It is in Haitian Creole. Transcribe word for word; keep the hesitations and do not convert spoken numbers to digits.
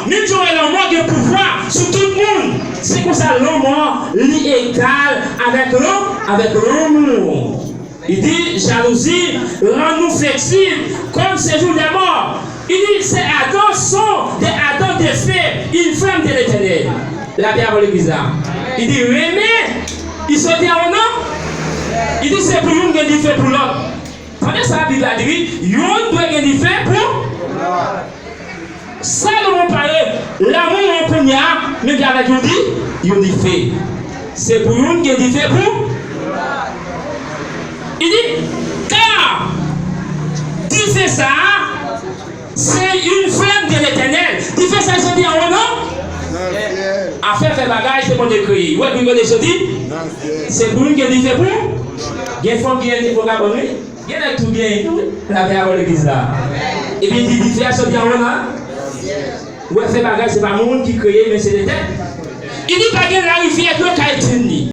Menm jan w wè lanmò gen pouvwa sou tout moun, se konsa lanmò li egal avèk lan, avèk lanmou. Li di, jalouzi rann nou fleksib comme séjour des morts. Li di, ces ardents sont des ardents de feu, une flamme de l'Éternel. Lapè avè legliz la. Li di, renmen, li soti anwo non. Li di, se pou youn gen dife pou lòt. Tande sa Bib la di, wi, youn dwe gen dife pou. Salomon pale, lanmou an kounye a, menm jan avèk yon di, yon dife. Se pou youn gen dife pou. Li di, car dife sa a, se une flamme de l'Éternel. Dife sa a soti anwo non? Afè fè bagay, se Bondye kreye. Ou wè, pou Bondye soti, se pou youn gen dife pou. Gen fanm ki gen dife pou kapon, wi. Gen nèg tou byen tou, wi. Lapè avè legliz la. Epi di dife a soti anwo la. Ou wè fè bagay, se pa moun ki kreye, men se Letènèl. Li di pa gen larivyè dlo ka etenn li.